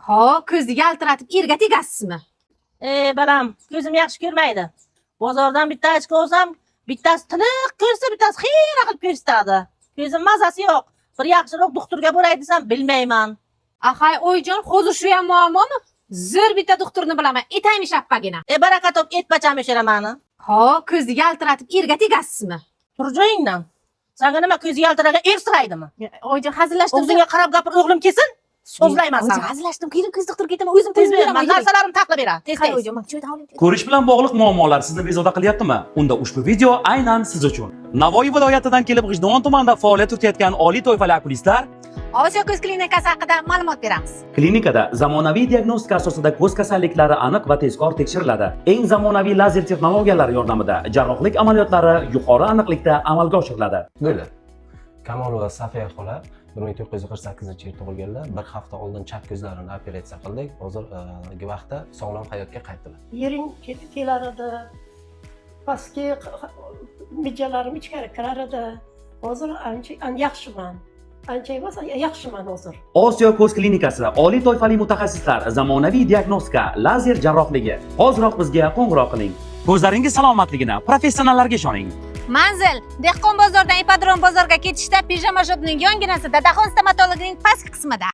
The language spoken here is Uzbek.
Ho, ko'zni yaltiratib erga tegasizmi? E balam, ko'zim yaxshi ko'rmaydi. Bozordan bitta ochko olsam, bittasi tiniq ko'rsa, bittasi xiyra qilib ko'rsatadi. Ko'zim mazasi yo'q. Bir yaxshiroq doktorga boray desam, bilmayman. Ahay, oyijon, hozir shu ham muammomi? Zo'r bitta doktorni bilaman, etaymi shappagina. E baraka top etpacham o'shara mani. Ho, ko'zni yaltiratib erga tegasizmi? Tur joyingdan. Sanga nima, ko'zi yaltiragan er siraydimi? Oyijon, hazillashdim. O'zingga qarab gapir, o'g'lim kelsin. So'zlayman Oyijon, sana. hazillashdim. Keyin ko'z doktorga ketaman, o'zim Tez tez ber, beraman. man narsalarimni taxlab beraman. Tez Qara tez. oyijon, man cho'ydan oling. Ko'rish bilan bog'liq muammolar sizni bezovta qilyaptimi? Unda ushbu video aynan siz uchun. Navoiy viloyatidan kelib G'ijduvon tumanida faoliyat yuritayotgan oliy toifali okulistlar Osiyo ko'z klinikasi haqida ma'lumot beramiz. Klinikada zamonaviy diagnostika asosida ko'z kasalliklari aniq va tezkor tekshiriladi. Eng zamonaviy lazer texnologiyalari yordamida jarrohlik amaliyotlari yuqori aniqlikda amalga oshiriladi. Bo'ldi. Kamolova Safiya xola 1948 yil tug'ilganlar. Bir hafta oldin chap ko'zlarini operatsiya qildik. Hozirgi vaqtda sog'lom hayotga qaytdilar. Yerin kelar edi. Pastki mijalarim ichkari kirar edi. Hozir ancha yaxshiman. Ancha emas, yaxshiman hozir. Osiyo ko'z klinikasi, oliy toifali mutaxassislar, zamonaviy diagnostika, lazer jarrohligi. Hoziroq bizga qo'ng'iroq qiling. Ko'zlaringiz salomatligini professionallarga ishoning. Manzil: Dehqon bozordan Ipodrom bozorga ketishda, Pijama shopning yonginasida, Dahon stomatologining pastki qismida.